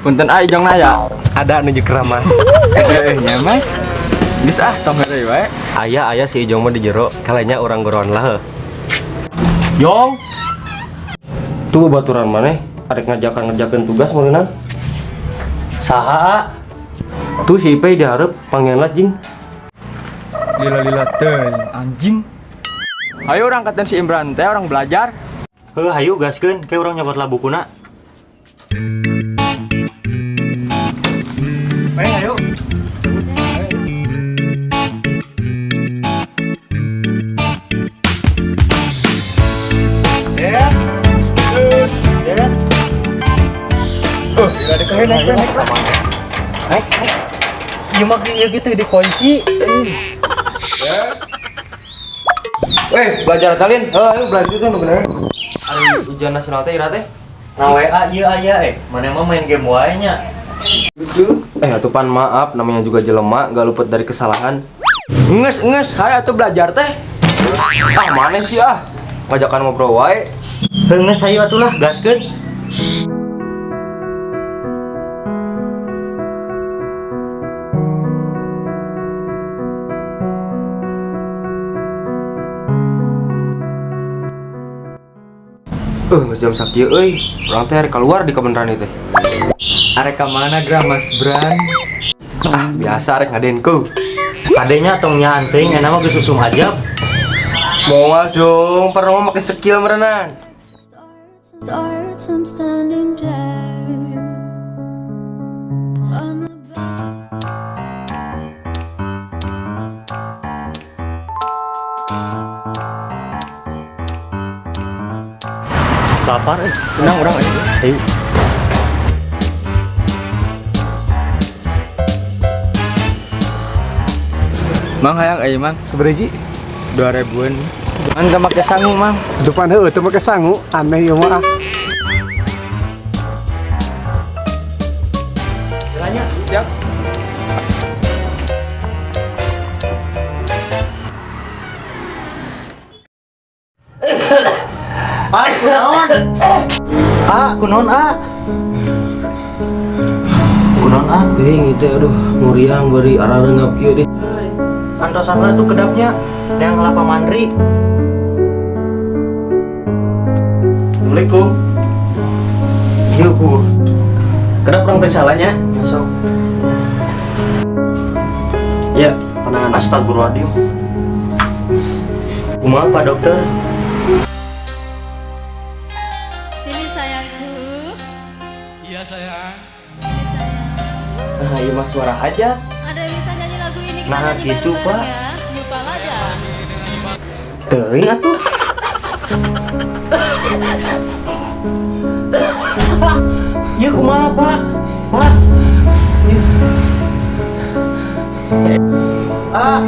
Punten ah Ijong naya. Ada nuju keramas. Eh nya Mas. Geus ah tong heureuy wae. Aya aya si Ijong mah di jero, kalanya urang goroan lah heuh. Jong. Tuh baturan maneh arek ngajakan ngerjakeun tugas meureunan. Saha? Tuh si Ipei dihareup panggilan jing. Lila-lila teuing anjing. Ayo urang katen si Imran teh orang belajar. Heuh hayu gaskeun, ke urang nyokot lah bukuna. Ayo, ayo. Lila naik naik naik. Naik, naik. Ieu mah ieu gitu dikunci. Weh, belajar talin. Heuh, ayo belajar itu nu bener. Ari ujian nasional teh ira teh. Nah WA ieu aya eh, mana mah main game wae nya. Eh, atuh pan maaf, namanya juga jelema, gak luput dari kesalahan. Nges, nges, hayo atuh belajar teh. Ah, mana sih ah? Ngajakan ngobrol wae. Heuh geus hayu atuh lah gaskeun. Geus jam sakieu euy. Urang teh arek keluar di kebenaran ieu teh. Arek ka mana gra Mas Bran? Ah, biasa arek ngadenku. Kadenya tong nyaan teuing enak mah geus usum ajab. Moal dong, pernah mah make skill merenan. Starts, I'm standing there on a Lapar euy. Tenang urang aja. Ayo. Mang hayang euy, Mang. Seberiji? 2000-an. Mang teu make sangu, Mang. Depan heueuh teu make sangu, aneh ieu mah. Jalannya. Siap. Ah, kunaon? Ah, kunaon ah? Kunaon ah? Teuing ieu teh aduh, nguriang bari arareungap kieu deh. Antosan lah tuh kedapnya yang kelapa mandri. Assalamualaikum. Iya bu. Kenapa orang periksa nya? Masuk. Ya, tenangan. Astagfirullahaladzim. Kumaha Pak Dokter? Sini sayangku. Iya sayang. Sini sayang. Nah, ieu mah suara aja. Ada yang bisa nyanyi lagu ini kita Nah, nyanyi gitu, bareng-bareng Pak. ya. Nyupa lada. Teuing atuh. Iya kumaha Pak? Pak. Iya. Ah.